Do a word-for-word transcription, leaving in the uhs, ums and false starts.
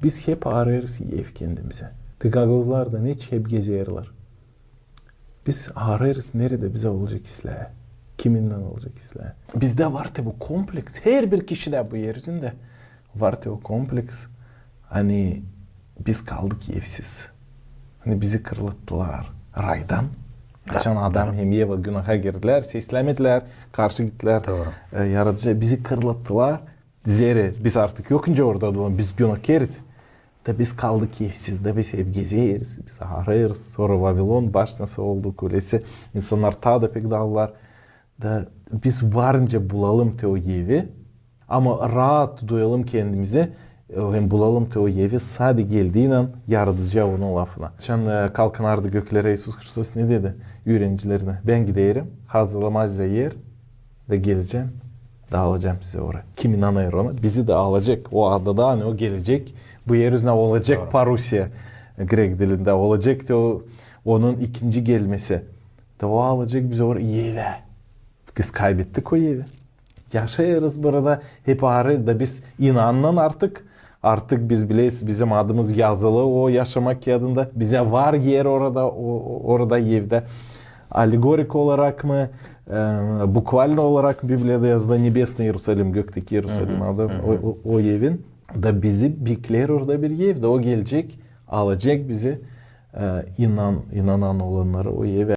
Biz hep aarêêrız ev kendimizä. Te gagauzlar da neçin hep gezerlär. Biz aarêêrız, neredä bizä olacek islää, kiminnän olacek islää. Bizdä var te bu kompleks, herbir kişidä bu er üzündä var te o kompleks, ani biz kaldık evsiz. Ani bizi kırlattılar raydan. Açan Adam hem Eva günaha girdilär, seslämedilär, karşı gittilär. E, Yaradıcıya, bizi kırlattılar. Zerä biz artık yok nicä orada, biz günahkeriz. Da biz kaldık evsiz, da biz hep gezeriz, biz aarêêrız. Sora Vavilon başnası oldu, kulesi. İnsannar taa da pek daaldılar. Da biz varınca bulalım te o evi, ama raat duyalım kendimizi, e, hem bulalım te o evi sade geldiynän Yaradıcıya, onun lafına. Açan, e, kalkınardı göklerä İisus Hristos, ne dedi üürenicilerinä? Bän giderim, hazırlamaa sizä er, da gelecäm, da alacam sizi oraya. Kim inanêr ona, bizi dä alacek. O adada, ani o gelecek, bu er üzünnä olacek parusiya, grek dilindä olacek te o, onun ikinci gelmesi. Da o alacek bizi oraya, evä. Biz kaybettik o evi. Yaşêêrız burada, hep aarêêrız da biz inannan artık. Artık biz bileyiz, bizim adımız yazılı o yaşamak kiyadında. Bizä var er orada, o, o- orada evdä. Alegorik olarak mı, e, bukvalno olarak mı Bibliyada yazılı Nebesnıy İerusalim, gökteki İerusalim adı o, o, o evin. Da bizi bekleer orada bir ev, da o gelecek, alacek bizi, e, inan, inanan olannarı o evä.